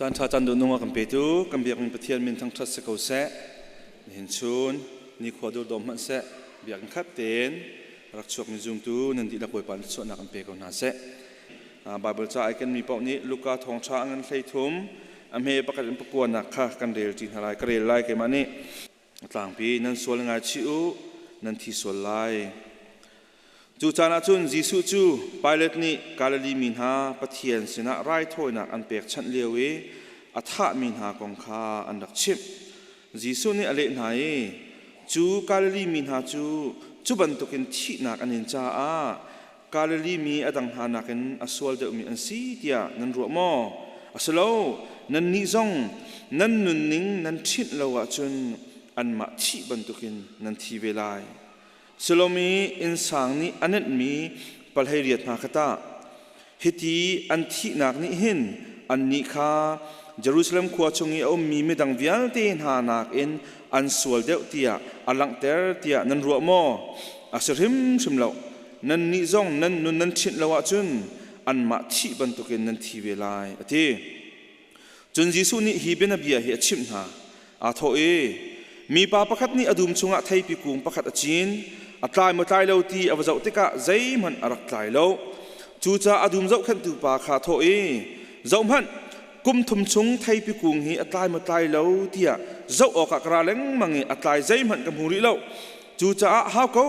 Caan ṭha caan duhnung a kan petu kan biakmi Pathian min thangṭhat si ko seh. Nihin chun nikhua durdawm hmanh seh biakinn khat tein rak chuakmi zumtu nan dihlak Bawipa nih chuahnak an pe ko hna seh. Bible ca ai kenmi paoh nih Luka thawngṭha a ngan 13 a hme pakhat in pakuanak kha kan rel ṭi hna lai. Ka rel lai keimah nih. A tlangpi nan sual ngaichih u, nan thi sual lai. Cu caan ah cun Jesuh cu Pilat nih Galilee mi hna Pathian sinah raithawinak an pekchanh lio i a thahmi hna kong kha an rak chimh. Jesuh nih a leh hna i, Cu Galilee mi hna cu cu bantukin thihnak an in caah Galilee mi a dang hna nakin a sual deuhmi an si tiah nan ruah maw? A si lo, nannih zong nan nunning nan ṭhinh lo ahcun anmah thih bantukin nan thi ve lai. Siloam i innsang nih a nenhmi palhei riat hna kha tah hiti an thihnak nih hin annih kha Jerusalem khua chung i a ummi midang vialte hna nakin an sual deuh tiah a langhter tiah nan ruah maw? A si hrimhrim lo. Nannih zong nan nun nan ṭhinh lo ahcun anmah thih bantukin nan thi ve lai, a ti. Cun Jesuh nih hi bianabia hi a chimh hna. Aa thawh i, Mipa pakhat nih a dum chungah theipi kung pakhat a cin. A tlai maw tlai lo ti a va zoh tikah zeihmanh a rak tlai lo. Cucaah a dum zohkhenhtu pa kha a thawh i, Zohhmanh, kum thum chung theipi kung hi a tlai maw tlai lo tiah zoh awkah ka ra lengmang i a tlai zeihmanh ka hmu rih lo. Cucaah hau ko,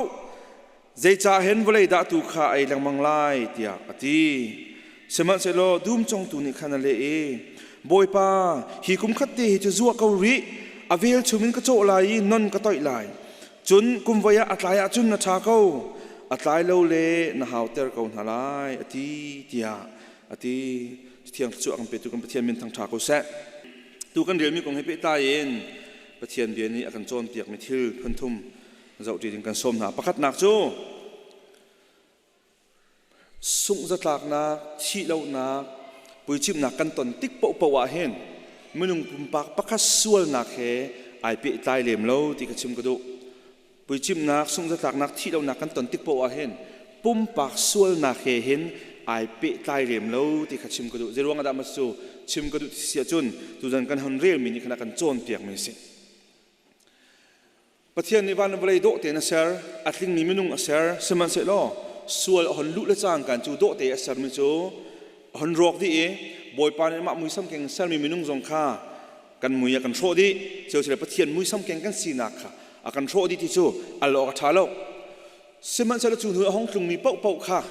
zeicah hen vawlei dah tu kha ei lengmang lai tiah a ti. Sihmanhsehlaw dum congtu nih khan a leh i, Bawipa, hi kum khat te hi cu zuah ko rih, a velchum in ka cawh lai i non ka toih lai. Cun kum voi ah a tlai ahcun na ṭha ko, a tlai lo le na hauter ko hna lai, a ti, tiah a ti. Thiang Thluachuah kan petu kan Pathian min thangṭha ko seh. Tu kan relmi kong he pehtlai in Pathian bia nih a kan cawnpiakmi thil phunthum zohṭi ding kan sawm hna. Pakhatnak cu sungh zatlaknak, thihlohnak, puicimhnak kan ton tik paohpaoh ah hin minung pumpak pakhat sualnak he ai pehtlai lem lo ti ka chim ka duh. Puicimhnak, sungh zatlaknak, thihlohnak kan ton tik paoh ah hin pumpak sualnak he hin ai pehtlai lem lo ti kha chim ka duh. Zeiruang ah dah mas cu chim ka duh ti si ahcun tuzan kan hon relmi nih khan a kan cawnpiakmi a si. Pathian nih van le vawlei dawh tein a ser, a tlingmi minung a ser, sihmanhsehlaw sual a hon luh le cangka cu dawh te a sermi cu a hon rawk dih i Bawipa nih mah muisam keng sermi minung zong kha kan mui a kan hrawh dih. Cuasile Pathian muisam keng kan sinak kha a kan hrawh dih ti cu al awk a ṭha lo. Sihmanhsehlaw cu hnu a hong tlungmi paohpaoh kha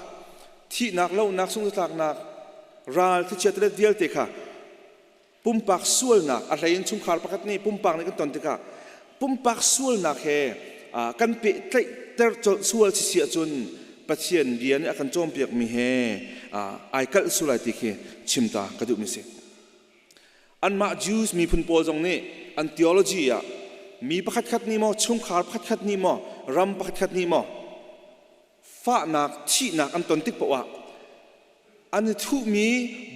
thihnak, lohnak, sungzatlaknak, ral, thlichia tilet vialte kha pumpak sualnak a hlei in chungkhar pakhat nih pumpak nih kan ton tikah pumpak sualnak he kan pehtlaihter colh sual si si ahcun Pathian bia nih a kan cawnpiakmi he ai kalh sulai ti khi chim ta ka duhmi si. Anmah Jews miphun pawl zong nih an theology ah mi pakhatkhat nih maw chungkhar pakhatkhat nih maw ram pakhatkhat nih maw fahnak thihnak an ton tik paoh ah an i thuhmi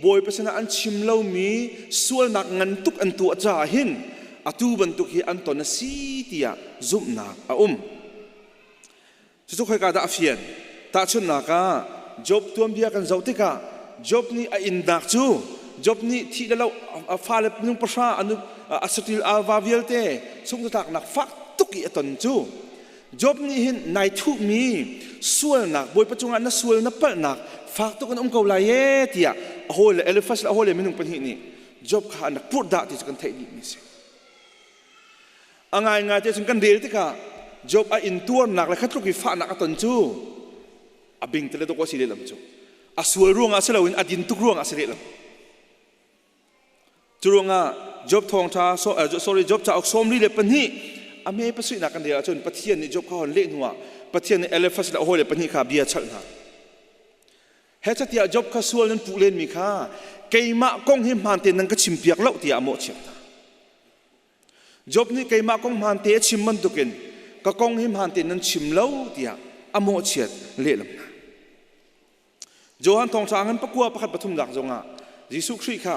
Bawipa sinah an chim lomi sualnak ngan tuk an tuah caah hin atu bantuk hi an ton a si tiah zumhnak a um. Cucu khoika dah a fian? Tahchunhnak ah Job tuanbia kan zoh tikah Job nih a innak cu Job nih thih le lo a fale minung pahra a saṭil alva vialte sungzatlaknak fak tuk i a ton cu Job nih hin nai thuhmi sualnak Bawipa cungah na sual na palhnak fak tuk in um ko lai e tiah a hawile Eliphaz le a hawile minung pahnih nih Job kha an rak purhdah ti cu kan theih dihmi a si. A ngaingai te cun kan rel tikah Job a intuarnak le kha tluk i fahnak a ton cu a bing te le dawk a si lehlam cu a sual ruangah si loin a din tuk ruangah a si lehlam. Curuangah Job thawngṭha sorry Job cauk 32 a hme pasarihnak kan rel ahcun Pathian nih Job kha hon leh hnuah Pathian nih Eliphaz le a hawile pahnih kha bia chalh hna. He catiah Job kha sual nan puh lenmi kha keimah kong hi hmaan tein nan ka chimpiak lo tiah a mawhchiat hna. Job nih keimah kong hmaan te a chim bantukin ka kong hi hmaan tein nan chim lo tiah a mawhchiat lehlam hna. Johan thawngṭha ngan pakua pakhat pathum nak zongah Jesuh Khrih kha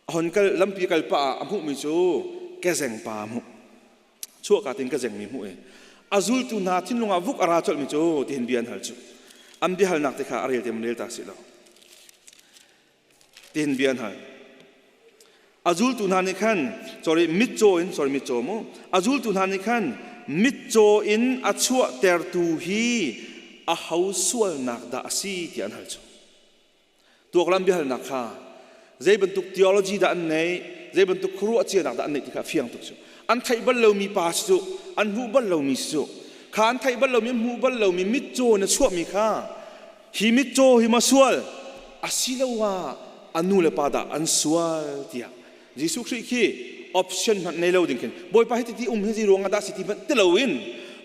a hon kal lampi kal pah ah a hmuhmi cu kezeng pa a hmuh. Chuahka tin kezeng mi hmuh i a zultu hna thinlung ah vuk a ra colhmi cu tihin bia an hal cu. An biahalnak te kha a rel te rel ta si lo. Tihin bia an hal. A zultu hna nih khan sorry mitcaw in sorry mitcaw mu a zultu hna nih khan mitcaw in a chuahtertu hi a ho sualnak dah a si tiah an hal cu. Tuaklam biahalnak kha zei bantuk theology dah an neih, zei bantuk khuaruah cianak dah an neih ti kha a fiang tuk cu. An theih bal lomi pa si cu, an hmuh bal lomi si cu. Kha an theih bal lomi, an hmuh bal lomi mitcaw in a chuahmi kha hi mitcaw hi ma sual asiloah a nu le pa dah an sual tiah Jesuh Khrih khi option hmanh nei lo ding khin Bawipa hi titi um hi zei ruangah dah si ti hmanh ti loin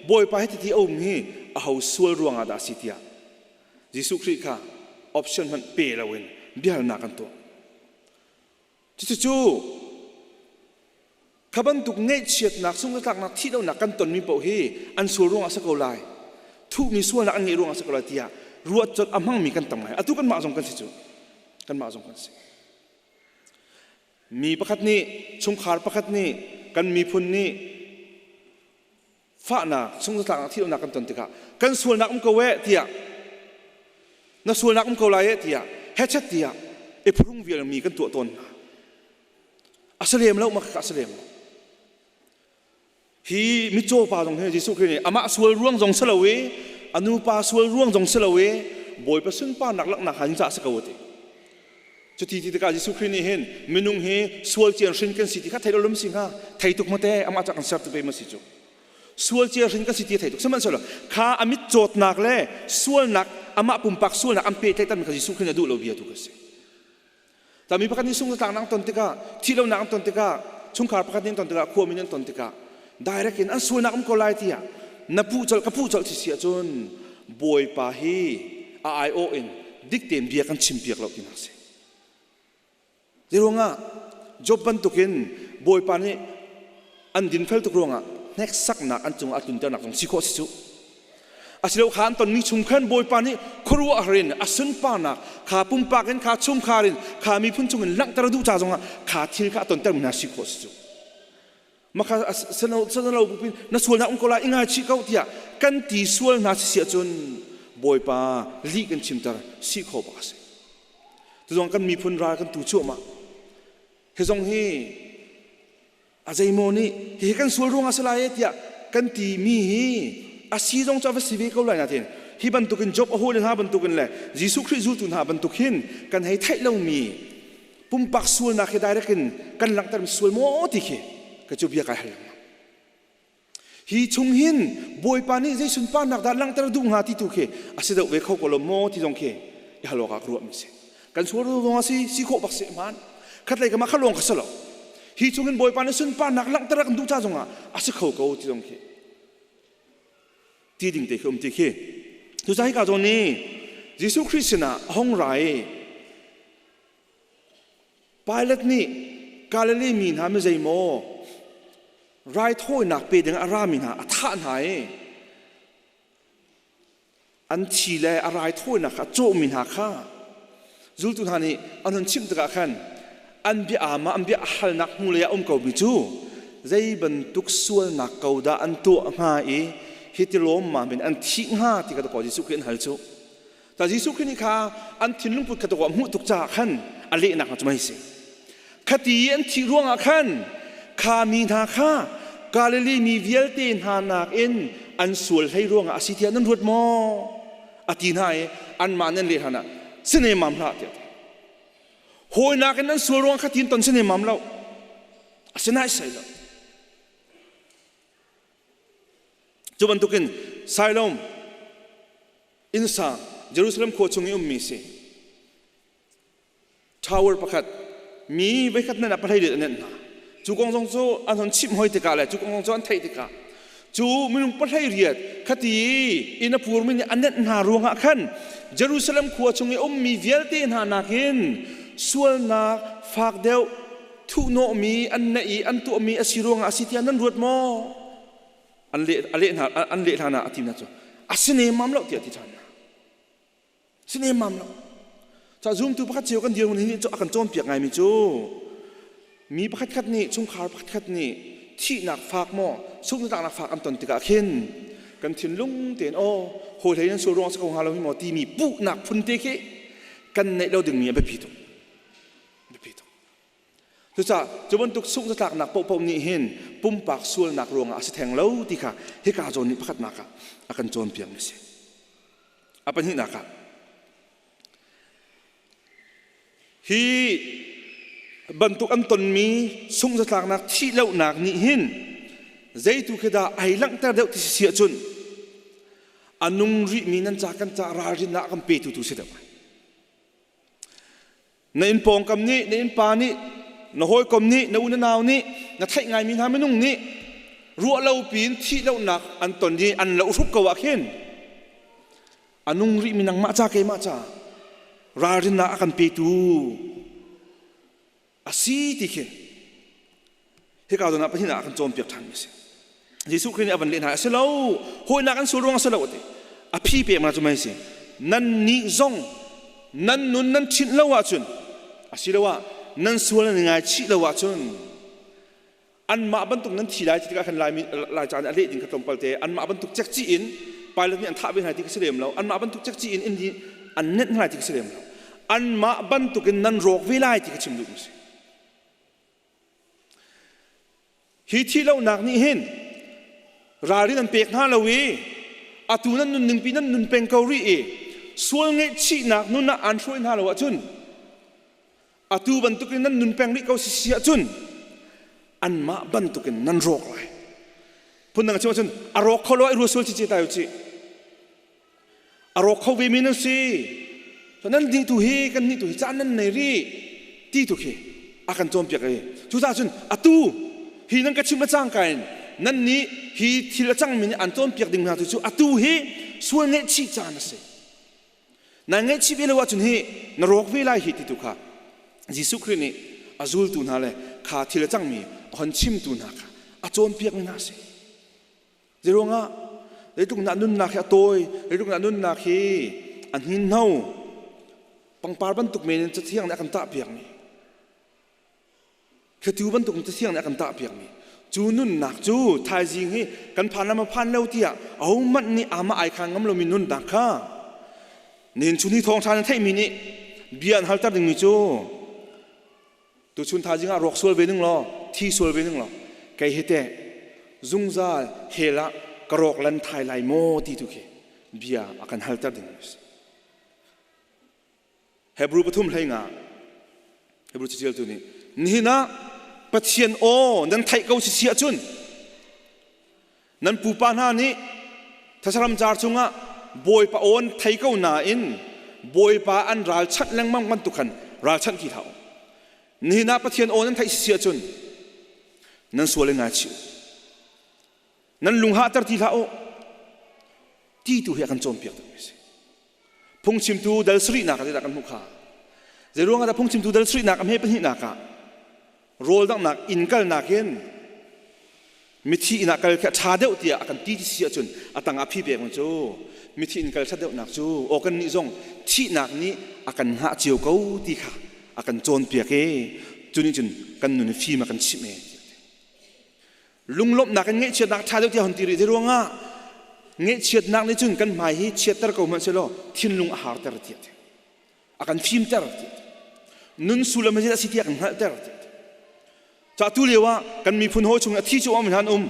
Bawipa hi titi a um hi a ho sual ruangah dah si tiah Jesuh Khrih kha option hmanh pe loin biahalnak an tuah. Cucu kha bantuk ngaihchiatnak sungtlaknak thihlohnak kan tonmi paoh hi an sual ruangah a si ko lai. Thuhmi sualnak an ngeih ruangah a si ko lai tiah ruah colh a hmangmi kan tam ngai. Atu kanmah zong kan si cu. Kanmah zong kan si. Mi pakhat nih, chungkhar pakhat nih, kan miphun nih fahnak sungzatlaknak thihlonak kan ton tikah kan sualnak um ko eh tiah na sualnak um ko lai eh tiah hechet tiah i phurung vial mi kan tuah tawn hna. A si lem lo ma a si lem lo. Hi mitcaw pa zong hi Jesuh Khrih nih amah sual ruang zong si lo i a nupa sual ruang zong si lo i Bawipa sunparnak langhnak han ca si ko ati. Cuti ti tikah Jesuh Khrih nih hin minung hi sual cian hrin kan si ti kha thei lo lum si hnga thei tuk mate amah ca kan ser tu ve ma si cu. Sual cia hrin kan si ti thei tuk. Sihmanhsehlaw kha a mit cawtnak le sualnak amah pumpak sualnak an pehtlaih kha Jesuh Khrih nih a duh lo bia tu ka si. Tami pakhat nih sung tlaknak an ton tikah thihlonak an ton tikah chungkhar pakhat nih an ton tikah khuami nih an ton tikah direct in an sualnak um ko lai tiah na puh colh ka puh colh si si ahcun Bawipa hi a aiawh in dik tein bia kan chimpiak lo tinak si. Zeiruangah Job bantukin Bawipa nih an dinfel tuk ruangah hneksaknak an cungah a tlunternak zong si khawh si cu. Asilo kha an tonmi chung khan Bawipa nih khuaruahhar in a sunparnak kha pumpak in kha chungkhar in kha miphun chung in langhter a duh ca zongah kha thil kha a tontermi hna si khawh si cu. Maka sanalo bupin na sualnak um ko lai i ngaichih ko tiah kan ti sual hna si ahcun Bawipa lih kan chimter si kho bak a si. Tuzong kan miphun ral kan tu cuahmah. Hi zong hi a zeimaw nih hihi kan sual ruangah si lai tiah kan ti mi hi a si zong cu a va si ve ko lai natin hi bantukin Job a hawile hna bantukin le Jesuh Khrih zultu hna bantuk hin kan hei theih lomi pumpak sualnak hi direct in kan langhtermi sual maw ti khi ka cu bia kai hal lengmang. Hi chung hin Bawipa nih zei sunparnak dah langhter duh hnga ti tu khi a si deuh ve kho ko lo maw ti zong khi i hal awk ah ka ruahmi si. Kan sual ruang a si, si khawh bak si hmaan. Khatlei ka mah kha lawng kha si lo. Hi chung hin Bawipa nih sunparnak langhter a kan duh ca zongah a si kho ko ti zong khi ti ding te khi um ti khi. Cucaah hika zawn nih Jesuh Khrih sinah a hong ra i Pilate nih Galilee mi hna mi zeimaw raithawinak pe ding a rami hna a thah hna i an thi le a raithawinak kha a cawhmi hna kha zultu hna nih an hun chimh tikah khan an bia aam ah an bia a halnak hnulei ah um komi cu zei bantuk sualnak ko dah an tuah hnga i hiti lawmmam in an thih hnga ti kha dakaw Jesuh Khrih an hal cu. Ta Jesuh Khrih nih kha an thinlung put kha dakaw a hmuh tuk caah khan a lehnak hna cu mei si. Khati i an thih ruangah khan kha mi hna kha Galilee mi vialte hna nakin an sual hlei ruangah a si tiah nan ruat maw? A ti hna i anmah nih an leh hlan ah si nemmam hlah tiah a ti. Hawi nakin an sual ruangah khatin ton si nemmam lo. A si naisai lo. Cu bantukin Siloam innsang Jerusalem khua chung i ummi si. Tower pakhat mi voikhat nan ah pahlei a nenh hna. Cu kong zong cu an hon chimh hoi tikah le cu kong zong cu an theih tikah cu minung pahlei riat khati inn a purmi nih a nenh hna ruangah khan Jerusalem khua chung i ummi vialte hna nakin sualnak fak deuh thuhnawhmi an neih i an tuahmi a si ruangah a si tiah nan ruat maw? An leh a leh hna an leh hlan ah a ti hna cu a si nemmam lo tiah a ti ṭhan hna. Si nemmam lo. Ca zumtu pakhat cio kan dirhmun hi cu a kan cawnpiak ngaimi cu mi pakhat khat nih chungkhar pakhat khat nih thihnak fak maw sunghnak fak an ton tikah khin kan thinlung tein aw hawi hlei nan sual ruang si ko hnga lo hi maw timi puhnak phun te khi kan neih lo dingmi a biapi tuk. Biapi tuk. Cucaah cu bantuk sungh-zatlaknak paohpaoh nih hin pumpak sualnak ruangah a si theng lo ti kha hika zawn nih pakhatnak ah a kan cawnpiakmi a si. A pahnihnak ah hi bantuk an tonmi sungh-zatlaknak thihlohnak nih hin zeitu khi dah ai langhter deuh ti si ahcun a nung rihmi nan ca kan ca ralrinnak a kan petu tu si deuh. Na inn pawngkam nih, na innpa nih, na hawikom nih, na u na nau nih, na theih ngaimi hna minung nih ruah lo piin thih lohnak an ton i an loh hrup ko ah khin a nung rihmi nangmah ca keimah ca ralrinnak a kan petu a si ti khi hika zawn ah pahnih ah a kan cawnpiak ṭhanmi a si. Jesuh Khrih nih a van leh hna, a si lo, hawinak an sual ruang a si lo a ti. A phi pek ma cu mei si. Nan nih zong nan nun nan ṭhinh lo ahcun asiloah nan sual nan i ngaichih lo ahcun anmah bantuk nan thi lai ti tikah khan Laimi Lai ca nih a leh ding kha tlawmpal te anmah bantuk cekcih in Pilate nih an thah ve hna ti khi si lem lo anmah bantuk cekcih in in an nenh hna ti khi si lem lo anmah bantuk in nan rawk ve lai ti kha chim duh mi si. Hi thihlohnak nih hin ralrin an pek hna lo i atu nan nunningpi nan nun peng ko rih i sual ngaihchihnak nun ah aan hruai hna lo ahcun atu bantukin nan nun peng rih ko si si ahcun anmah bantukin nan rawk lai. Phundang a chim ahcun a rawk kho lo ai rua sual cici ta u cih. A rawk kho vemi nan si. Nan nih tu hi kan nih tu hi caan nan nei rih ti tu khi a kan cawnpiak i cucaah cun atu hi nan ka chimh le cangka in nan nih hi thil a cangmi nih an cawnpiak ding hna tu cu atu hi sual ngaihchih caan a si. Na ngaihchih ve lo ahcun hi na rawk ve lai hi ti tu kha Jesuh Khrih nih a zultu hna le kha thil a cangmi a hon chimtu hna kha a cawnpiakmi hna a si. Zeiruangah zeitluk na nunnak hi a tawi, zeitluk na nunnak hi a hninhno, pangpar bantuk men in cathiang nih a kan tahpiakmi, thlitu bantuk in cathiang nih a kan tahpiakmi, cu nunnak cu thaizing hi kan phan lam a phan lo tiah ahohmanh nih amah ai khaan ngam lomi nunnak kha nihin chun hi thawngṭha na theihmi nih bia an halter dingmi cu Tuchun thaizing ah rawk sual ve ning law, thi sual ve ning law, kei hi teh zungzal hell ah ka rawk lan thai lai maw ti tu khi bia a kan halter ding a si. Hebrew pathum hlei nga Hebrew catialtu nih nihin ah Pathian aw nan theih ko si si ahcun Nan pupa hna nih thasaram car cungah Bawipa aw an thei ko nain Bawipa an ralchanh lengmang bantuk khan ralchanh ti hlah u. Nihin ah Pathian aw nan theih si ahcun nan sual in ngaichih u. Nan lung hahter ti hlah u. Ti tu hi a kan cawnpiak deuhmi a si. Phungchimtu dal sarihnak ah zeidah kan hmuh kha? Zeiruang ah dah phungchimtu dal sarihnak a hme pahnihnak ah rawl danghnak inn kalnak in mithi inn ah kal khi a ṭha deuh tiah a kan ti ti si ahcun a tangah phi pek cu mithi inn kal ṭhat deuhnak cu aw kan nih zong thihnak nih a kan hngah cio ko ti kha a kan cawnpiak i cu nih cun kan nun fim a kan chimh e lunglawmhnak in ngaihchiatnak ṭha deuh tiah hon ti rih te ruangah ngaihchiatnak nih cun kan hmai hi chiatter ko hmanh sehlaw thinlung a harter tiah a kan fimter tiah nun sullam hi a si tiah kan hngalhter tiah ca tu lio ah kan miphun hawi chung a thi cu om hlan um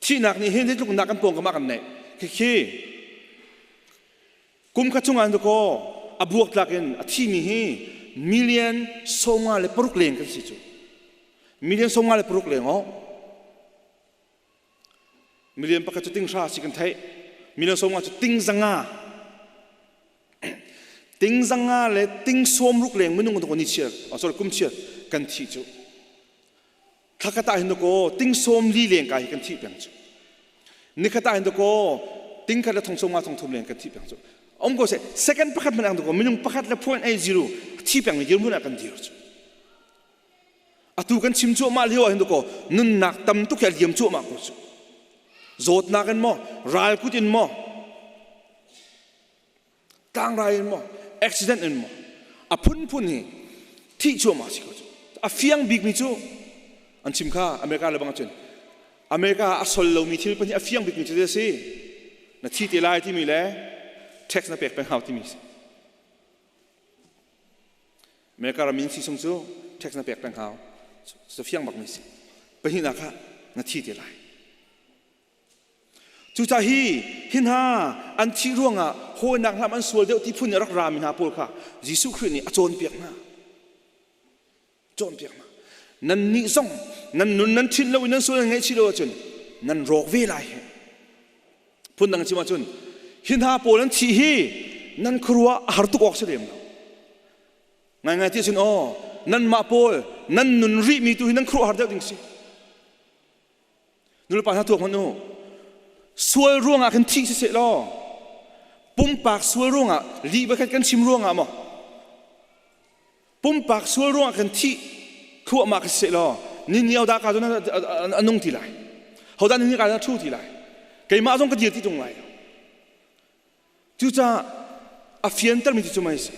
thihnak nih hin zeitluk nak kan pawngkam ah kan neih khikhi Kum khat chung ah kaw a buaktlak in a thimi hi million 56 leng kan si cu. Million 56 leng oh. Million pakhat cu ting hra si kan theih. Million 50 cu ting zanga. Ting zanga le ting 60 leng minung kan ni chiar, oh, sorry kum chiar kan thi cu. Thlakhat ah hin dakaw ting 40 leng kai hi kan thih peng cu. Nikhat ah hin dakaw ting khat le thong 50 thong 30 leng kan thih peng cu. Om ko se second pakhat man ang dakaw minung pakhat le 0.80 thi peng mi dirhmun ah kan dir cu. Atu kan chim cuahmah lio ah hin dakaw nunnak tam tuk hi a liam cuahmah ko cu. Zawtnak in maw, ral kut in maw, tlangrai in maw accident in maw a phunphun hi thih cuahmah si ko cu a fiang bikmi cu an chim kha America le bang cun America a sol lomi thil pahnih a fiang bikmi cu a si na thi te lai timi le tax na pek peng hau timi si America ram in si sung cu Tax na pek peng hau. Cu fiang bak mi si. Pahnihnak ah na thi te lai. Cucaah hi hi hna an thih ruangah hawinak hlam an sual deuh ti phun i rak rami hna pawl kha Jesuh Khrih nih a cawnpiak hna. Cawnpiak hna. Nannih zong nan nun nan ṭhinh lo i nan sual nan ngaihchih lo ahcun nan rawk ve lai hi. Phundang chim ahcun hi hna pawl an thih hi nan khuaruah a har tuk awk si lem lo. Ngaingai ti ahcun aw nanmah pawl nan nun rihmi tu hi nan khuaruah har deuh ding si. Nulepa hna tuak hmanh u. Sual ruangah khan thih siseh law pumpak sual ruangah lih va kan chim ruangah maw pumpak sual ruangah kan thih thluahmah ka siseh law ni niau dah ka cun a nung ti lai hodah ni ka thu ti lai keimah zong ka dir ti tung lai lo Cucaah a fiantermi cu mei si.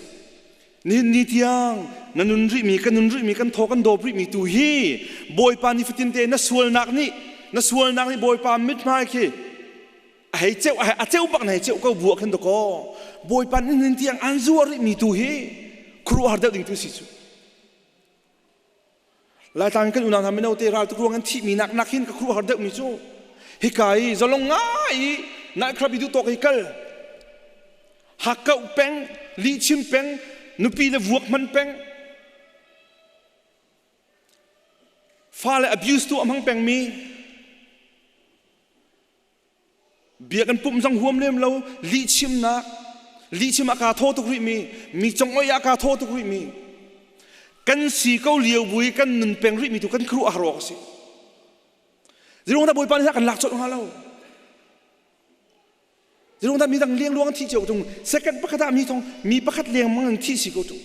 Nihin ni tiang na nun rihmi, kan nun rihmi, kan thaw kan dawp rihmi tu hi Bawipa nifatin te na sualnak nih na sualnak nih Bawipa mithmai khi a hei ceuh a ceuh bak na hei ceuh ko bu ah khin dakaw Bawipa nihin tiang an zuar rihmi tu hi khuaruahhar deuh ding tu si cu. Laitlang kan unau hna mino te ral tuk ruang an thihmi nak nak hin ka khuaruahhar deuhmi cu hika i zalong ngai i nightclub i duh tawk i kal hakkauh peng lihchim peng nupi le vuak hman peng fale abuse tu a hmang pengmi Bia kan pumh zong huam lem lo lihchimnak lihchim a kaa thaw tuk rihmi mi congoi ah kaa thaw tuk rihmi kan si ko lio bu i kan nun peng rihmi tu kan khuaruah har awk a si. Zeiruang dah Bawipa nih kan lak colh hnga lo? Zeiruang dah mi dang lengluang an thih cio tung second pakhat ah mi thong mi pakhat lengmang an thih si ko tung.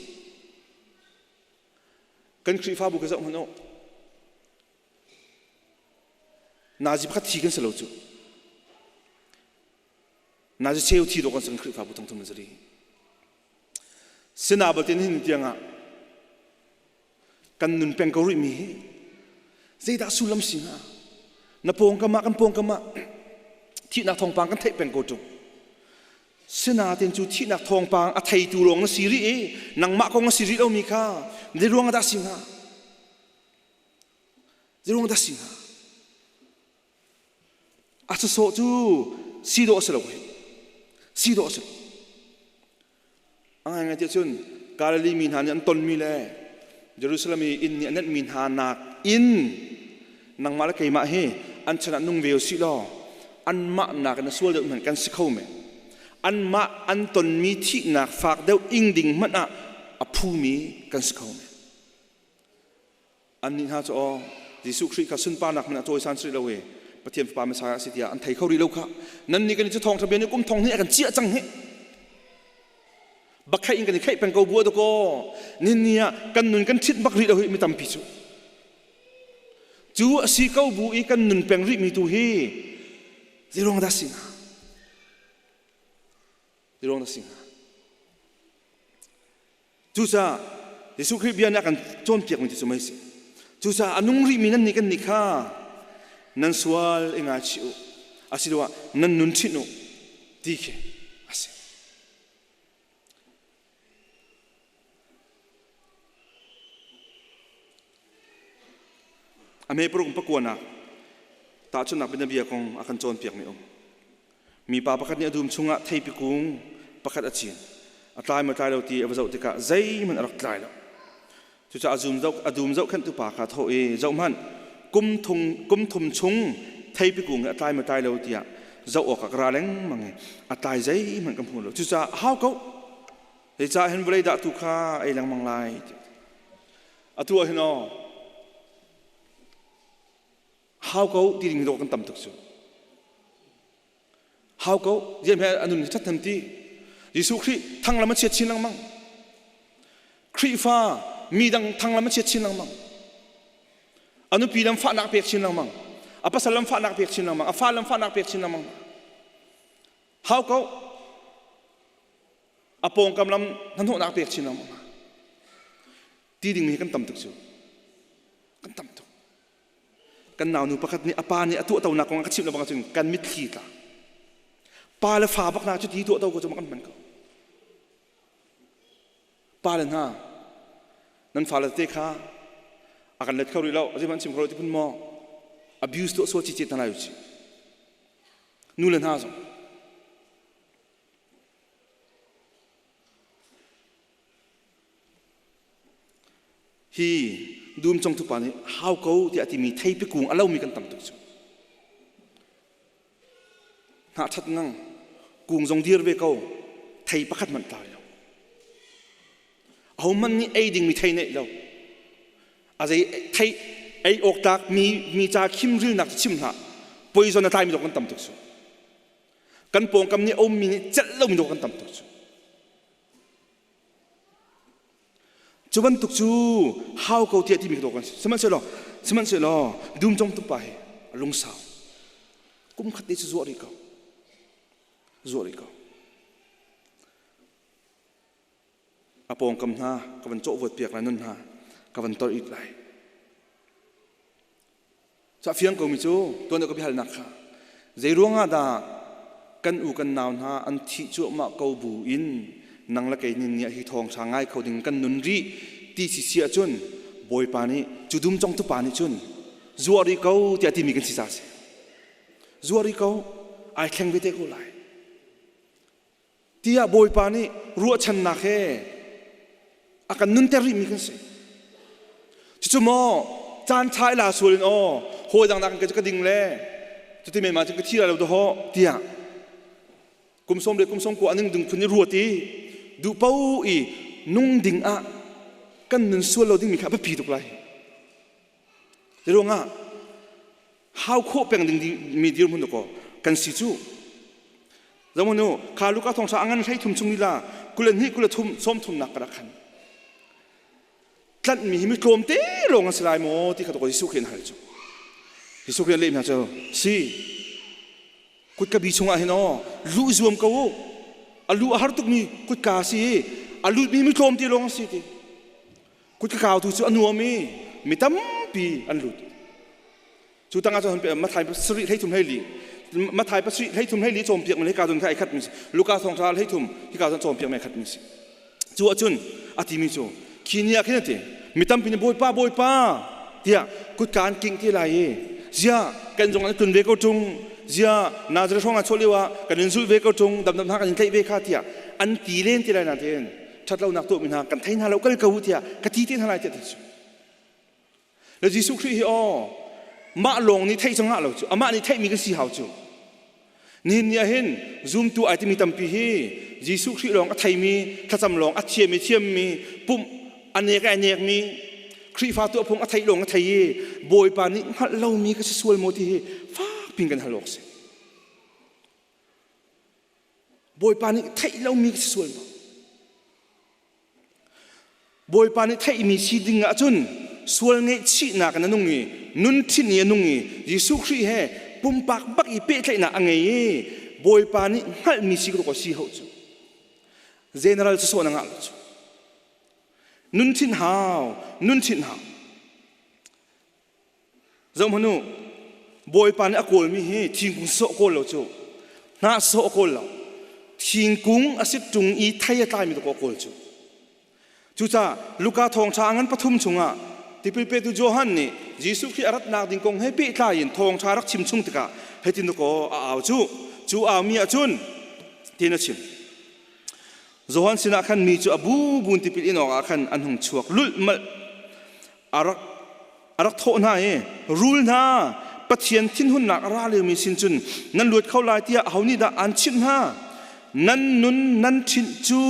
Kan Khrihfabu ka zoh hmanh u. Nazi pakhat thi kan si lo cu. Nazi cheu thi dawh kan si kan Khrihfabu thongthum an si rih. Sina balte nihin tiangah kan nun peng ko rihmi hi zeidah sullam si hnga? Na pawngkam ah kan pawngkam ah thihnak thawngpang kan theih peng ko ṭung. Sinain cu thihnak thawngpang a theitu lawng na si rih i nangmah kong a si rih lomi kha zei ruang ah dah si hnga? Zeiruang dah si hnga? A sawsawh cu si dawh a si lo si dawh a si lo. A ngaingai tiah cun Galilee mi hna nih an tonmi le Jerusalem i inn nih a nenhmi hna nak in nangmah le keimah hi an chan ah nung ve u sih law anmah nakin a sual deuh hmanh kan si kho men. Anmah an tonmi thihnak fak deuh ing ding hmanh ah a phumi kan si kho men. Annih hna cu aw Jesuh Khrih kha sunparnak hmanh a cawisan si lo i Pathian Fapa Messiah a si tiah an thei kho rih lo kha. Nannih kan i cu thawngṭha bia nih kum thong hnih a kan ciah cang hi. Bakheih in kan i kheih peng ko bu dakaw. Ninni ah kan nun kan ṭhit bak rih lo hi mi tampi cu. Cu a si ko bu i kan nun peng rihmi tu hi zeiruang dah si hnga? Zeiruang dah si hnga? Cucaah Jesuh Khrih bia nih a kan cawnpiakmi cu mei si. Cucaah a nung rihmi nan nih kan nih kha nan sual i ngaichih u asiloah nan nun ṭhinh u ti khi a si. A me paruk pakuanak tahchunhnak bianabia kong a kan cawnpiakmi um. Mipa pakhat nih a dum chungah theipi kung pakhat a cin. A tlai maw tlai lo ti a va zoh tikah zeihmanh a rak tlai lo. Cucaah a dum zohkhenhtu pa kha a thawh i, Zohhmanh, kum thum chung theipi kung hi a tlai maw tlai lo tiah zoh awkah ka ra lengmang i a tlai zeihmanh ka hmu lo. Cucaah a hau ko. Zeicah hin vawlei dah tu kha ei lengmang lai? Atu ah hin aw, hau ko ti ding hi kan tam tuk cu hau ko ziam he a nun hi ṭhathnem ti Jesuh Khrih thang lam a chiat chin lengmang Khrihfa mi dang thang lam a chiat chin lengmang a nupi lam fahnak pek chin lengmang a pasal lam fahnak pek chin lengmang a fa lam fahnak pek chin lengmang hau ko a pawngkam lam hnahnawhnak pek chin lengmang ti ding mi kan tam tuk cu kan tam tuk Kan naunu pakhat nih a pa nih a tuahtonak kong a ka chimh lo bang cun kan mitthli tla. Pa le fa bak na cu ti tuahto ko cu kan hman ko. Pa le hna nan fale te kha A kan let kho rih lo. Azim an chim kho lo ti phun maw? Abuse tuah sual chi chi hna lai u ci. Nu le hna zong. Hi dum congtu pa nih hau ko tiah a timi theipi kung a lomi kan tam tuk cu. Hnah ṭhat ngang, kung zong dir ve ko, thei pakhat hmanh tlai lo. Ahohmanh nih ei dingmi thei neih lo. A zei thei ei awk tlak mi mi ca khim rilnak cu chim hlah. Poison a tlaimi dawk kan tam tuk cu. Kan pawngkam nih a ummi nih celh lomi dawk kan tam tuk cu. Cu bantuk cu hau ko tiah timi ka kan si. Sihmanhsehlaw sihmanhsehlaw dum cong tuk pa hi a lungsau. Kum khat te cu zuah rih ko. Zuah rih ko. A pawngkam hna ka van cawhvuat piak lai nun hna ka van tor it lai. Cu a fiang komi cu tuan deuh ka biahalnak kha zei ruangah dah kan u kan nau hna an thih cuahmah ko bu in nang le kei nih nih hi thawngṭha ngai kho ding kan nun rih ti si si ahcun Bawipa nih cu dum congtu pa nih cun zuah rih ko tiah timi kan si ca si. Zuah rih ko ai thleng ve te ko lai. Tiah Bawipa nih ruahchannak he a kan nunter rihmi kan si. Cucu maw caan ṭha i la sual in aw hawi dang nak ka ding le cuti men ma cun ka thi lai lo dawh tiah kum sawm le kum sawm kua aning dung phun i ruat i duh po i nung ding ah kan nun sual lo dingmi kha a biapi tuk lai. Ruangah hau khawh peng ding mi dirhmun dakaw kan si cu. Zamunu kha Luka thawngṭha a ngan hlei thum chung lila 22 kul thum sawm thumnak ka rak khan. Tlanh mi hi mi tlawm te lawng an si lai maw ti kha to Jesuh Khrih an hal cu. Jesuh Khrih an leh hna cu si kutka bi chungah hin aw luh zuam ko u a lu a har tuk mi kutka si a lut mi mi tlawm te lawng an si ti. Kutka kautu cu a nuam i mi tampi an lut. Cu tangah cun Matthai pasarih 33 hlei Matthai pasarih 33 hlei cawnpiak mi hika cun kha ai khat mi si. Luka thawngṭha 33 hika cun cawnpiak mi ai khat mi si. Cu ahcun a timi cu khi ni ah khin a ti mi tampi nih Bawipa Bawipa tiah kutka an kingh ti lai i zia kan zong an tlun ve ko ṭung zia Nazareth hrawng ah chuah lio ah kan in zulh ve ko ṭung damdam hna kan in tlaih ve kha tiah an ti len ti lai nain ṭhatlonak tuahmi hna kan thei hna lo kal ko u tiah ka ti te hna lai tiah ti cu le Jesuh Khrih hi aw mah lawng nih theih cangah lo cu amah nih theihmi kan si hau cu nihin ni ah hin zumtu ai timi tampi hi Jesuh Khrih lawng a theimi thlacam lawng a thiami thiammi pumh a nek a nekmi Khrihfa tuahphung a theih lawng a thei i Bawipa nih hngalh lomi ka si sual maw ti hi fak pin kan hal awk si Bawipa nih theih lomi ka si sual maw? Bawipa nih theihmi si ding ahcun sual ngaihchihnak in a nung i nun ṭhinh i a nung i Jesuh Khrih he pumpak bak i pehtlaihnak a ngei i Bawipa nih hngalhmi si ka si hau cu. General sawsawh na ngah lo cu. Nun ṭhinh hau, nun ṭhinh hau. Zohhmanh u, Bawipa nih a kawlmi hi thingkung sawh kawl lo cu, hnah sawh a kawl lo. Thingkung a si ṭung i thei a tlaimi tu a kawl cu. Cucaah Luka thawngṭha a ngan pathum chungah tipil petu Johan nih Jesuh Khrih a ratnak ding kong he pehtlai in thawngṭha rak chim chung tikah hitin dakaw a au cu. Cu aumi ahcun tin a chim. Johan sinah khan mi cu a bu in tipil in awkah khan an hung chuak lulhmalh. A rak a rak thawh hna i rul hna Pathian thinhunnak a ra liomi sin cun nan luat kho lai tiah aho nih dah aan chimh hna nan nun nan ṭhinh cu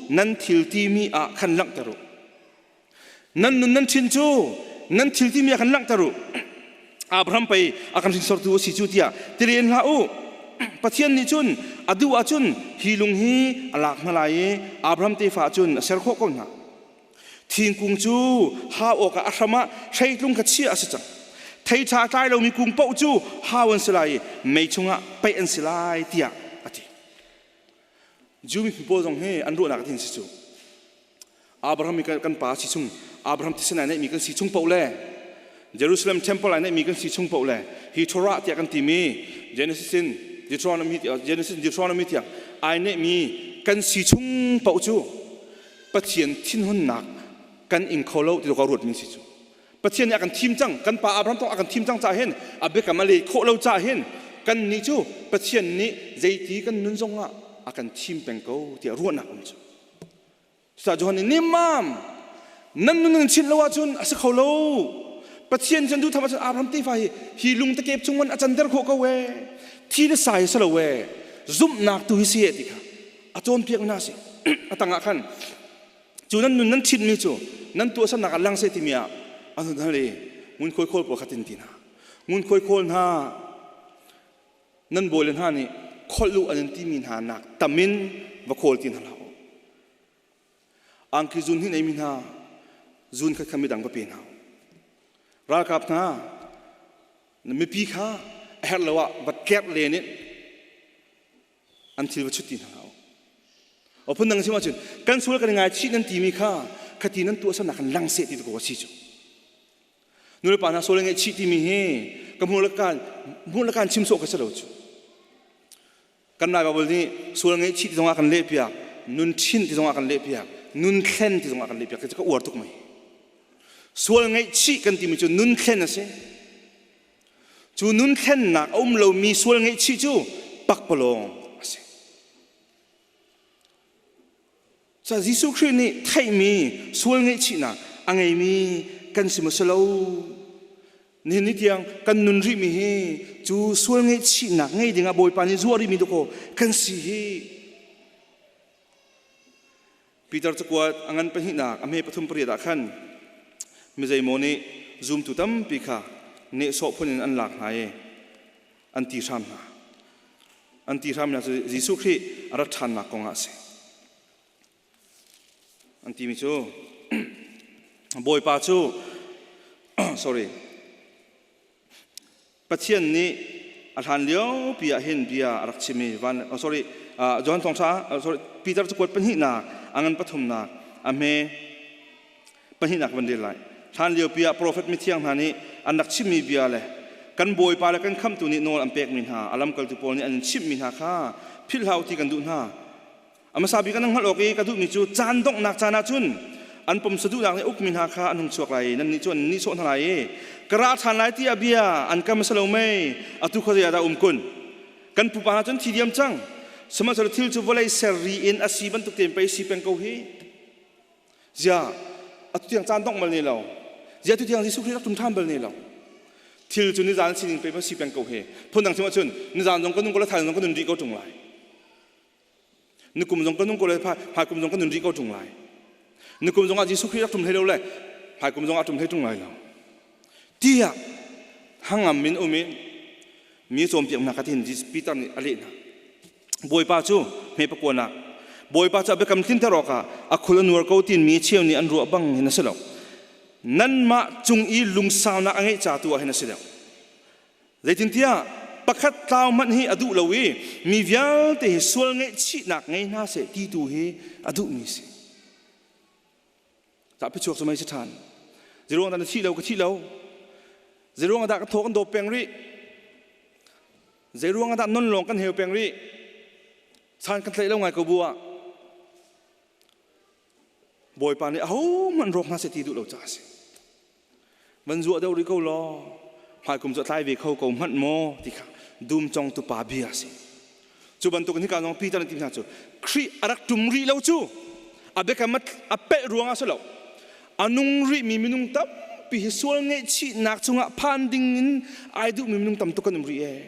nan thil timi ah khan langhter u nan nun nan ṭhinh cu nan thil timi ah khan langhter u Abraham pei a kan hringsortu a si cu tiah ti len hlah u Pathian nih cun a duh ahcun hi lung hi a lak hna lai i Abraham tefa cun a ser khawh ko hna Thingkung cu hau awkah a hram ah hreitlung kha chiah a si cang. Thei ṭha a tlai lomi kung paoh cu hau an si lai i mei chungah paih an si lai tiah a ti. Jew miphun pawl zong hi an ruahnak a tin si cu. Abraham i kan pa si chung, Abraham thisen ai neihmi kan si chung paoh le Jerusalem temple ai neihmi kan si chung paoh le hi Torah tiah kan timi Genesis in Deuteronomy Genesis Deuteronomy tiang ai neihmi kan si chung paoh cu Pathian thinhunnak kan ing kho lo ti ka ruat mi si cu. Pathian nih a kan thim cang, kan pa Abraham thawng a kan thim cang caah hin a biakam a leh khawh lo caah hin kan nih cu Pathian nih zeiti kan nun zongah a kan thim peng ko tiah ruahnak um cu. Cucaah Johan nih nimmam nan nun nan chinh lo ahcun a si kho lo. Pathian cu an duh tham ahcun Abraham tefa hi hi lung takep chung man a canter khawh ko ee. Thi le sai si lo ee. Zumhnak tu hi si ti kha a cawnpiak hna si. A tangah khan cu nan nun nan ṭhitmi cu nan tuahsernak ah lang seh timi ah an hun hal i ngunkhuai khawl pawl kha tin ti hna. Ngunkhuai khawl hna nan bawile hna nih kholh u an in timi hna nak tam in va khawl ti hna hlah u. Angki zun hi neimi hna zun khat kha midang va pe hna u. Ralkap hna mipi kha a herh lo ah va kerh len in an thil va chut ti hna hlah u. O phundang chim ahcun kan sual kan i ngaichih nan timi kha khati nan tuahsernak kan lang seh ti ko a si cu. Nulepa hna sual ngaihchih timi hi ka hmuh le kaan hmuh le kaan chim sawh ka si lo cu. Kan Lai Baibal nih sual ngaihchih ti zongah kan lehpiak, nun ṭhin ti zongah kan lehpiak, nun thlen ti zongah kan lehpiak. Ka uar tuk mai. Sual ngaihchih kan timi cu nun thlen a si. Cu nun thlennak a um lomi sual ngaihchih cu pakpalawng a si. Ca Jesuh Khrih nih theihmi sual ngaihchihnak a ngeimi kan si maw si lo? Nihin ni tiang kan nun rihmi hi cu sual ngaihchihnak ngei dingah Bawipa nih zuah rihmi dakaw kan si hi. Peter cakuat a ngan pahnihnak a hme pathum pariat ah khan mizeimaw nih zumtu tampi kha nehsawh phun in an lak hna i an ti hram hna. An ti hram hna cu Jesuh Khrih a rat ṭhannak kong ah a si. An timi cu Bawipa cu sorry Pathian nih a hlan lio pi ah hin bia a rak chim i van oh, sorry John thawngṭha sorry Peter cakuat pahnihnak a ngan pathumnak a hme pahnihnak van rel lai. Hlan liopi ah profet mithiang hna nih an rak chimmi bia le kan Bawipa le kan Khamhtu nih nawl an pekmi hna a lamkaltu pawl nih an in chimhmi hna kha philh hlah u ti kan duh hna. A hmasa bik an hngalh awk i ka duhmi cu caan donghnak caan ah cun an pumsa duhnak nih ukmi hna kha an hung chuak lai i nannih cu an nihsawh hna lai i ka ra ṭhan lai tiah bia an kam a si lo mei atu khuazei ah dah um kun kan pupa hna cun thi diam cang sihmanhsehlaw thil cu vawlei ser ri in a si bantuk tein pei si peng ko hi Zia atu tiang caan dongh bal ne lo. Zia atu tiang Jesuh Khrih rak tum ṭhan bal ne lo. Thil cu nizan sining pe ma si peng ko he. Phundang chim ahcun nizan zong ka nung ko le thaizing zong ka nun rih ko ṭung lai. Nikum zong ka nung ko le hmaikum zong ka nun rih ko ṭung lai. Nikum zong ah Jesuh Khrih rak tum hlei lo le hmaikum zong ah tum hlei ṭung lai lo. Tiah hangam in um in mi cawnpiaknak ka tin Peter nih a leh hna. Bawipa cu hme pakuanak Bawipa cu a biakam tlinter awkah a khul a nuar ko tinmi cheu nih an ruah bang hin a si lo. Nanmah cung i lungsaunak a ngeih ca tu ah hin a si deuh. Zeitintiah pakhat tlau hmanh hi a duh lo i mi vialte hi sual ngaihchihnak ngei hna seh ti tu hi a duhmi si. Tah phichuak cu mei si ṭhan. Zeiruang dah na thih lo ka thih lo. Zeiruang dah ka thaw kan dawp peng rih. Zeiruang dah non lawng kan heu peng rih. San kan tlaih lo ngai ko bu ah. Bawipa nih ahohmanh rawk hna seh ti duh lo caah a si. Van zuah deuh rih ko law hmaikum cu a tlai ve kho ko hmanh maw ti kha dum cong tupa bia a si. Cu bantuk in hika zong Peter an ti hna cu Khrih a rak ṭum rih lo cu a biakam a pelh ruangah si lo. A nung rihmi minung tampi hi sual ngaihchihnak chungah phan ding in ai duhmi minung tam tuk kan um rih ee.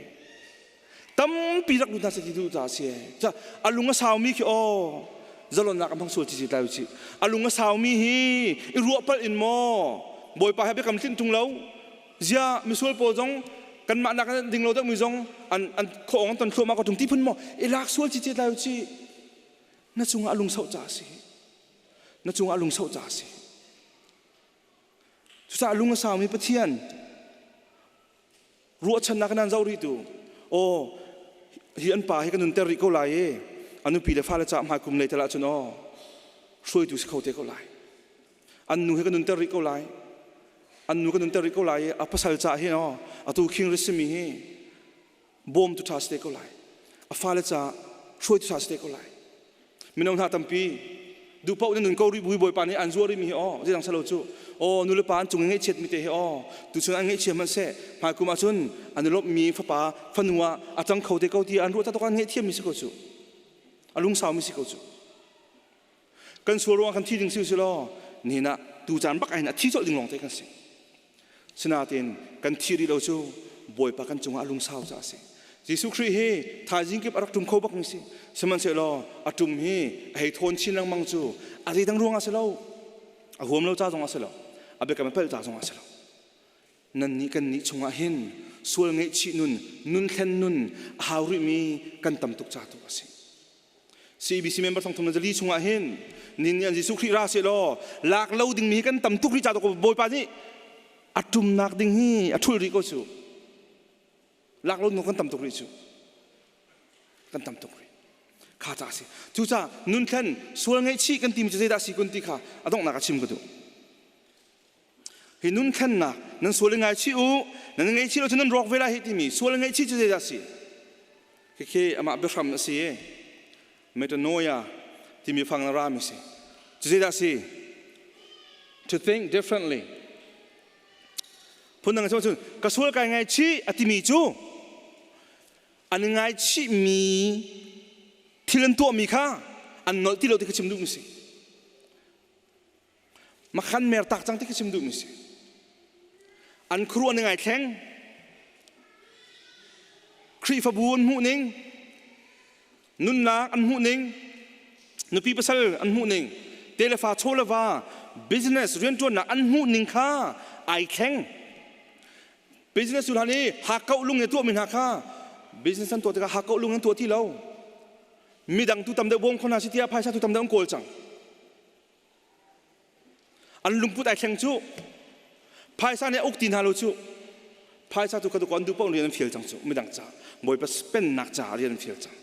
Tampi rak lut hna seh ti duh caah a si ee. A lung a saumi khi aw zalonnak a hmang sual ci lai u A lung a saumi hi i ruah palh in maw Bawipa he biakam tlinh ṭung lo zia misual pawl zong kanmah nak ding lo deuhmi zong an an khawng an ton thluahmah ko ṭung ti phun maw i lak sual ci lai u na cungah a lungsauh caah a si na cungah a lungsauh caah a si cucaah lung a saumi Pathian ruahchannak in an zoh rih tu aw hi an pa hi ka nunter rih ko lai i a nupi le fale ca hmai kum lei tal ahcun aw hruaitu si kho te ko lai an nu hi ka nunter rih ko lai an nu ka nunter rih ko lai i a pasal ca hin aw atu king ri simi hi bawmtu ṭha si te ko lai a fale ca hruaitu ṭha si te ko lai mino hna tampi. Duhpaoh na nun ko rih bui Bawipa nih an zuar rihmi hi aw zeidang salo cu aw nulepa an cung i ngaihchiat mi te hi aw tuchun an ngaihchia hmanh seh hmaikum ahcun an i lawmhmi fapa fanu ah a cang kho te ko ti an ruah taktak an ngaihthiammi si ko cu a lungsaumi si ko cu kan sual ruangah kan thi ding si si law nihin ah tu caan bak ah hin a thi colh ding lawng te kan si. Sinain kan thi rih lo cu Bawipa kan cungah a lungsau caah a si. Jesuh Khrih hi thaizing kip a rak ṭum kho bakmi si. Sihmanhsehlaw a ṭum hi a hei thawn chin lengmang cu a zeidang ruangah si lo. A huam lo ca zongah si lo. A biakam a pelh ca zongah si lo. Nannih kannih chungah hin sual ngaihchih nun, nun thlen nun a hau rihmi kan tam tuk ca tu a si. CBC member thongthum le zali chungah hin nin nih Jesuh Khrih ra seh law lak lo dingmi hi kan tam tuk rih ca ko Bawipa nih a ṭumnak ding hi a ṭhulh rih ko cu lak lo kan tam tuk rih cu kan tam tuk rih kha ca si cucaah nunthlen sual ngaihchih kan timi cu zeidah si kun ti kha a donghnak a chim ka duh. Hi nun thlennak nan sual i ngaichih u, nan ngaihchih lo cun nan rawk ve lai hi timi sual i ngaihchih cu zeidah a si? Khikhi amah biahram a si i metanoia timi fang na rami si. Cu zeidah a si? To think differently. Phundang cun ka sual kai ngaichih a timi cu an i ngaichihmi thil an tuahmi kha an nolh ti lo ti kha chim duhmi si. Makhan mer tak cang ti ka chim duhmi si. An khuaruah ning ai thleng. Khrihfabu an hmuh ning, nunnak an hmuh ning, nupi pasal an hmuh ning, telefa chaw le va, business rianṭuannak an hmuh ning kha ai thleng. Business cu hlan i hakkauh lung in tuahmi hna kha business an tuah tikah hakkauh lung an tuah ti lo. Midang tu tam deuh bawm kho hna si tiah phaisa tu tam deuh an kawl cang. An lungput ai thleng cu. Phaisa nih a uk ti hna lo cu. Phaisa tu kha tu an duh paoh rian an fial cang cu. Midang ca Bawipa pennak caah rian an fial cang.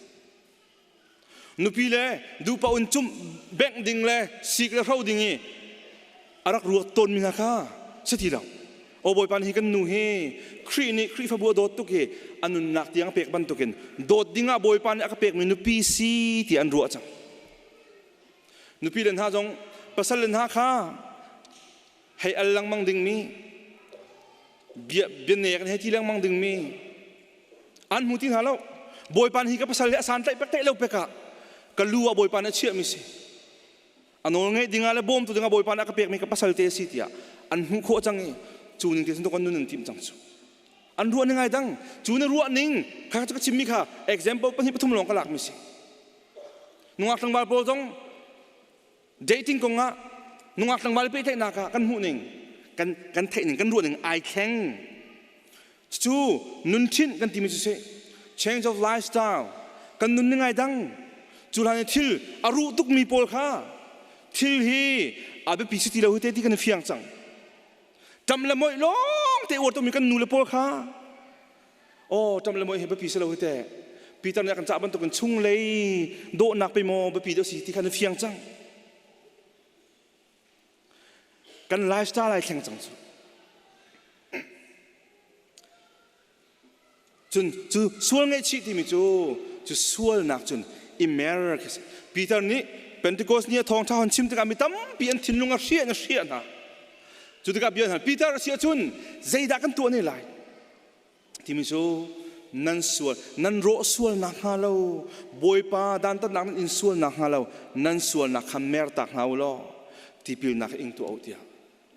Nupi le duh paoh in cumh bengh ding le sik le hro ding i a rak ruat tawnmi hna kha si ti lo. Aw Bawipa nih kan nu hi Khrih nih Khrihfabu a dawt tuk hi a nunnak tiang a pek bantukin dawt dingah Bawipa nih a ka pekmi nupi si ti an ruah cang. Nupi le hna zong pasal le hna kha hei al lengmang dingmi bia bianek hei ti lengmang dingmi an hmu ti hna lo. Bawipa nih hi ka pasal hi a santlaih pek lo pek ah ka lu ah Bawipa nih a chiahmi si. A nawl ngeih dingah le bawmtu dingah Bawipa nih a ka pekmi ka pasal te a si tiah an hmuh khawh cang i cu ning te cun kan nun an timh cang cu. An ruah ning ai dang. Cu na ruah ning kha ka chimmi kha example pahnih pathum lawng ka lakmi si. Nungak tlangval pawl zong dating kong ah nungak tlangval pehtlaihnak ah kan hmuh ning kan kan theih ning kan ruah ning ai thleng. Cu nun ṭhinh kan timi cu si change of lifestyle kan nun ning ai dang. Cu hlan i thil a ruh tukmi pawl kha thil hi a biapi si ti lo hi te ti kan i fiang cang. Ṭam le moih lawng te uar tukmi kan nu le pawl kha aw ṭam le moih hi biapi si lo hi te Peter nih a kan cah bantukin chunglei dawhnak pe maw biapi deuh si ti kha na fiang cang. Kan lifestyle ai thleng cang cu. Cun cu sual ngaihchih timi cu cu sualnak cun i mer khi si. Peter nih Pentecost ni a thawngṭha hon chim tikah mi tampi an thinlung a hriah in a hriah hna. Cu tikah bia hna Peter a si ahcun zeidah kan tuah ne lai? Timi cu nan sual nan rawh sual nakhnga lo Bawipa dantatnak nan in sual nakhnga lo nan sualnak kha mertak hna u law tipilnak ing tuah u tiah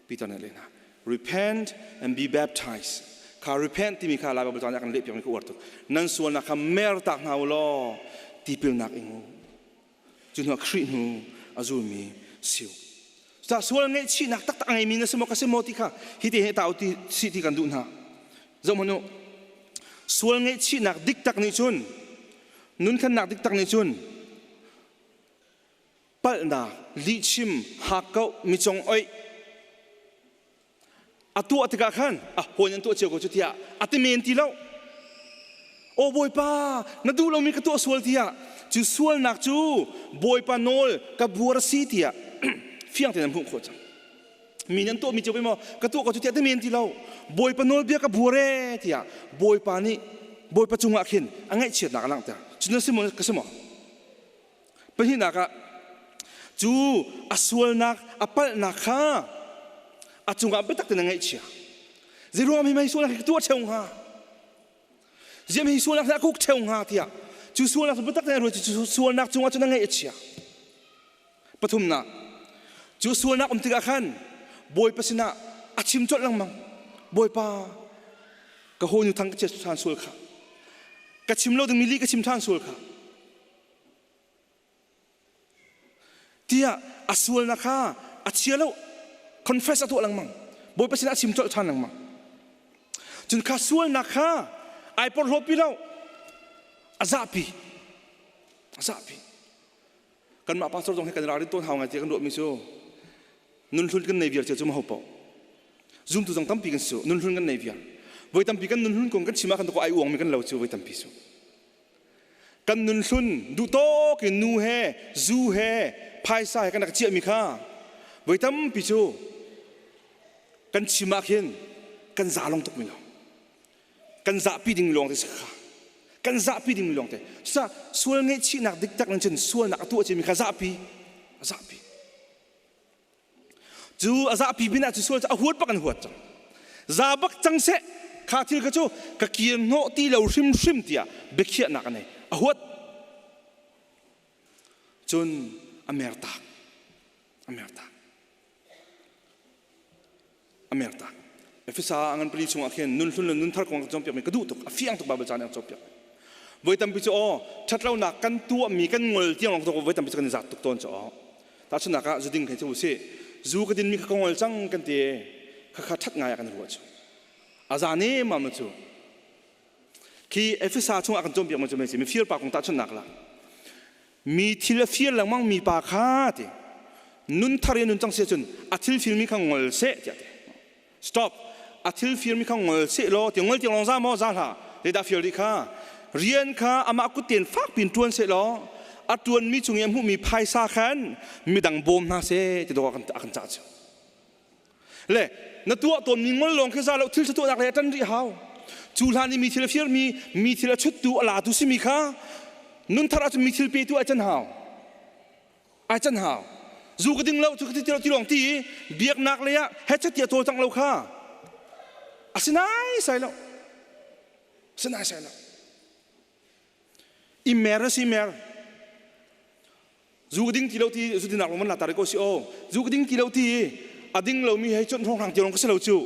Peter nih a leh hna. Repent and be baptized. Kha repent timi kha Lai Baibal caan ah kan lehpiakmi ka uar tuk. Nan sualnak kha mertak hna u law tipilnak ing u. Cu hnuah Khrih hnu a zulmi siu. Cucaah sual ngaihchihnak taktak a ngeimi na si maw ka si maw ti kha hi te hi ta u ti si ti kan duh hna. Zoh hmanh u. Sual ngaihchihnak dik tak nih cun nunthlennak dik tak nih cun palhnak, lihchim, hakkauh, micong oih a tuah tikah khan a hawi an tuah cio ko cu tiah a ti men ti lo. Aw Bawipa, na duh lomi ka tuah sual tiah cu sualnak cu Bawipa nawl ka buar a si tiah fiang tein an hmuh khawh cang. Mi nih an tuahmi cio maw ka tuah ko cu tiah ti men ti lo. Bawipa nawlbia ka buar ee tiah Bawipa nih Bawipa cungah khin a ngaihchiatnak a langhter. Cu na si maw ka si maw? Pahnihnak ah. Cu a sualnak, a palhnak kha a cungah biatak tein a ngaihchia. Zeiruang hi mei sualnak hi ka tuah ṭheo hnga? Ziam hi sualnak hi a kuk ṭheo hnga tiah cu sualnak cu biatak tein a ruat cu sualnak cungah cun a ngaih a chia. Pathumnak, cu sualnak um tikah khan Bawipa sinah a chim colh lengmang. Bawipa, ka hawinu thang ka chiat ṭhan sual kha. Ka chim lo dingmi lih ka chim ṭhan sual kha. Tiah a sualnak kha a chia lo, confess a tuah lengmang. Bawipa sinah a chim colh ṭhan lengmang. Cun kha sualnak kha ai porhlawpi lo, a zahpi. A zahpi. Kanmah pastor zong hi kan ralrin tawn hau ngai tiah kan ruahmi cu nunhlun kan nei viar cio cu maho paoh zumtu zong tampi kan si nunhlun kan nei viar voi tampi kan nunhlun kong kan chim ah kan ai uangmi kan lo cu voi tampi cu kan nunhlun duhtawk in nu he zu he phaisa he kan rak chiahmi kha voi tampi cu kan chim ah khin kan za long tuk mi lo Kan zahpi ding lawng te si kha. Kan zahpi ding lawng te. Cucaah sual ngaihchihnak dik tak in cun sualnak a tuah ciami kha zahpi. A zahpi. Cu a zahpi bin ah cu sual cu a huat bak an huat cang. Za bak cang seh kha thil kha cu ka kir hnawh ti lo hrimhrim tiah biakhiahnak a nei. A huat. Cun a mertak. A mertak. A mertak. Efesa a ngan pali chungah khin nun hlun le nun thar kong ka cawnpiakmi ka duh tuk. A fiang tuk Bible ca nih a cawnpiak. Voi tampi cu aw ṭhatlonak kan tuahmi kan ngol tiang lawng voi tampi cu kan i zat tuk tawn cu aw. Tahchunhnak ah zuding hei cu usih. Zu ka dinmi kha ka ngol cang kan ti khakha ṭhat ngai ah kan ruah cu. A za nemam cu. Khi Efesa chungah kan cawnpiakmi cu mei mifir pa kong tahchunhnak la. Mi thil a fir lengmang mi pa kha ti nun thar in nun cang si cun a thil firmi kha ngol seh tiah ti. Stop. A thil firmi kha ngol seh law ti ngol tiang lawng za maw za hlah. Zeidah fir rih kha? Rian kha amah kut tein fak pin ṭuan seh law a ṭuanmi chung i a hmuhmi phaisa khan midang bawm hna seh ti dawh a kan cah cu. Le na tuah tawnmi ngol lawng khi za lo thil tuahnak lei a ṭan rih hau. Cu hlan i mi thil a firmi, mi thil a chuttu, a latu simi kha nunthar ahcun mi thil petu ai can hau. Ai can hau. Zu ka ding lo, cu ka ti lo ti lawng ti i biaknak lei ah hechet ti a cawlcang lo kha. Asinai sai lo. Asinai sai lo. I mer a si mer. Zu ka ding ti lo ti zu dinak lung man la tar ko si o. Zu ka ding ti lo ti a ding lomi hei chawnh hrawng tiang lawng ka si lo cu.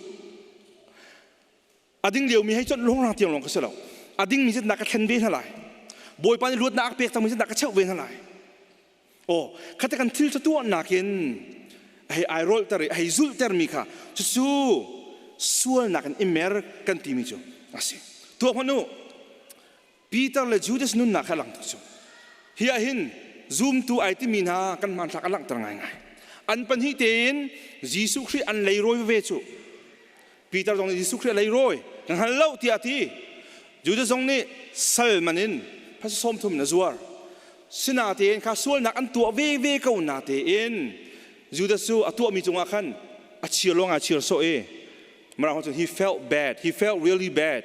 A ding liomi hei chawnh hrawng tiang lawng ka si lo. A dingmi zet nak ka thlen ve hna lai. Bawipa nih luatnak a pek cangmi zet nak ka cheuh ve hna lai. Aw, khate kan thil cu tuahnak in hei ai rolhter i hei zulhtermi kha cucu sualnak in i mer kan timi cu a si. Tuah hmanh u. Peter le Judas nunnak kha a lang tuk cu. Hi ah hin zumtu ai timi hna kan hmanthlak a langhter ngaingai. An pahnih tein Jesuh Khrih an leirawi veve cu. Peter zong nih Jesuh Khrih a leirawi ka hngal lo tiah a ti. Judas zong nih sal man in phaisa 30 in a zuar. Sinatein kha sualnak an tuah veve ko natein Judas cu a tuahmi cungah khan a chir lawng ah chir sawh i Mirang cun he felt bad, he felt really bad.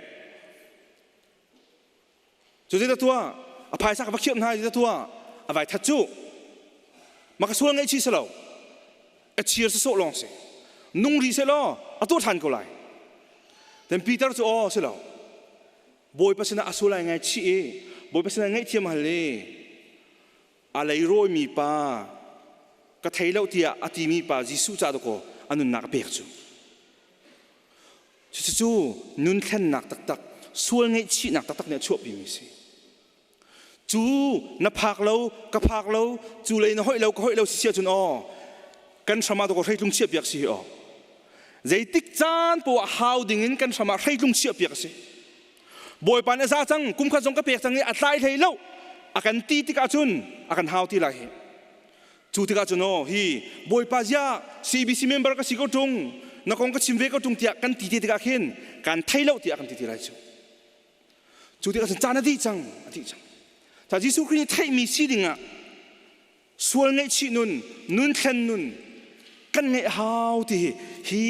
Cu zeidah tuah? A phaisa ka va khirh hna zeidah tuah? A vai that cu. Ma ka sual ngaihchih si lo. A chir sawsawh lawng si. Nung rih seh law a tuah ṭhan ko lai. Then Peter cu aw si lo. Bawipa sinah a sual ai ngaichih i Bawipa sinah ngaihthiam hal i a leirawimi pa ka thei lo tiah a timi pa Jesuh ca dakaw a nunnak a pek cu. Cucu nun thlennak taktak, sual ngaihchihnak taktak nih a chuahpimi a si. Cu na phak lo, ka phak lo, cu lei na hoih lo, ka hoih lo si si ahcun aw, kan hram ah dakaw hreitlung chiahpiak si hi aw. Zeitik caan poah hau ding in kan hram ah hreitlung chiahpiak a si. Bawipa nih a za cang, kum khat zong ka pek cang i a tlai hlei lo, a kan ti tikah cun a kan hau ti lai hi. Cu tikah cun aw hi Bawipa ziah CBC member ka si ko ṭung na kong ka chim ve ko ṭung tiah kan ti te tikah khin kan thei lo tiah kan ti ti lai cu. Cu tikah cun caan a dih cang a dih cang. Ta Jesuh Khrih nih theihmi si dingah sual ngaihchih nun nun thlen nun kan ngeih hau ti hi hi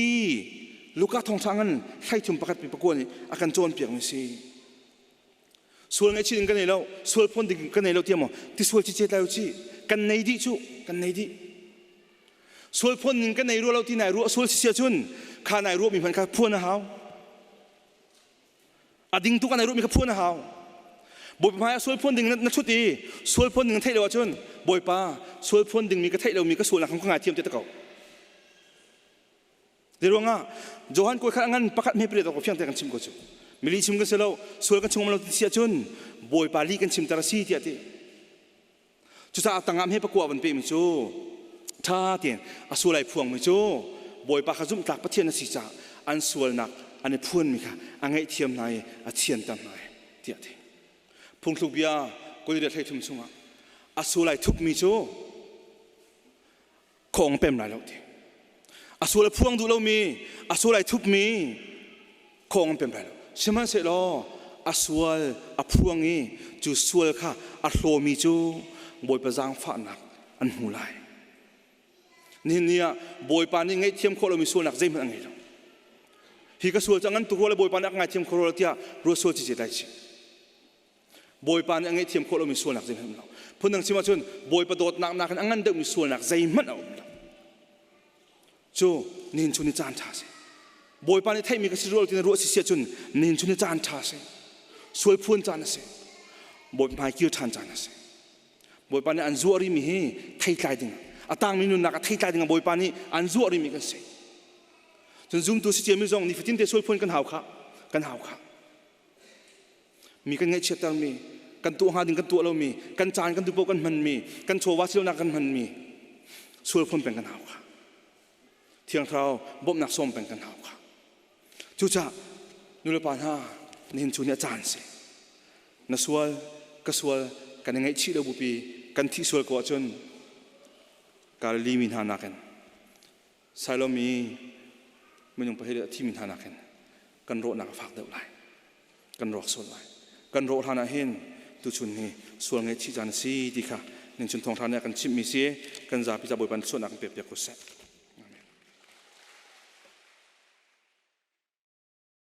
Luka thawngṭha ngan 33 pakhat pi pakua nih a kan cawnpiakmi si. Sual ngaihchih ding kan nei lo, sual phon ding kan nei lo tiah maw ti sual cicet lai u ci. Kan nei dih cu, kan nei dih. Sual phuan ning kan nei rua lo ti nai ruah sual si sia cun kha nai ruah mi hmanh kha phuan a hau. A ding tuk a nai ruah mi kha phuan a hau. Bawipa hmai ah sual phuan ding na thut i sual phuan ding na theih lo ahcun Bawipa sual phuan ding mi ka theih lomi ka sualnak ka ngaithiam te ta ko. Zei ruangah Johan koi khat ngan pakhat hme pariat ko fiang te kan chim ko cu. Mili chim kan si lo, sual kan chung lo ti ahcun Bawipa li kan chim tar a si tiah ti. Cucaah tangah hme pakua van pemi cu ṭha tein a sual ai phuangmi cu Bawipa kha zumhtlak Pathian a si caah an sualnak an i phuanmi kha a ngaihthiam hna i a thianter hna i tiah a ti. Phungthluk bia 23 thum chungah a sual ai thupmi cu khong pem lai lo ti. A sual a phuang duh lomi, a sual ai thupmi khong an pem lai lo. Sihmanhsehlaw a sual a phuang i cu sual kha a hlawmi cu Bawipa zaangfahnak an hmu lai. Nihin ni ah Bawipa nih ngaihthiam khawh lomi sualnak zeihmanh a ngei lo. Hi ka sual cu a ngan tuk rua le Bawipa nih a ka ngaithiam kho rua lo tiah ruat sual cicet lai chih. Bawipa nih a ngaihthiam khawh lomi sualnak zeihmanh um lo. Phundang chim ahcun Bawipa dawtnak nakin a ngan deuhmi sualnak zeihmanh a um lo. Cu nihin chun ni caan ṭha si. Bawipa nih theihmi ka si rual ti na ruah si si ahcun nihin chun ni caan ṭha si. Sual phuan caan a si. Bawipa hmai kir ṭhan caan a si. Bawipa nih an zuah rihmi hi theitlai ding a tangmi nunnak a theitlai ding ah Bawipa nih an zuah rihmi kan si. Cun zumtu si ciami zong nifatin te sual phuan kan hau khah. Kan hau khah. Mi kan ngaihchiattermi, kan tuah hnga ding kan tuah lomi, kan caan kan duhpaoh kan hmanmi, kan chawva silonak kan hmanmi, sual phun peng kan hau kha. Thiang Thlarau bawmhnak sawm peng kan hau kha. Cucaah nulepa hna, nihin cu ni a caan si. Na sual, ka sual, kan i ngaihchih lo bupi, kan thih sual ko ahcun Galilee mi hna nakin Siloam i minung pahnih a thimi hna nakin kan rawhnak a fak deuh lai. Kan rawk sual lai. Kan rawh hlan ah hin tuchun hi sual ngaihchih caan a si ti kha ning chun thawngṭha nih a kan chimhmi si kan zapi ca Bawipa nih sualnak kan pek piak ko seh.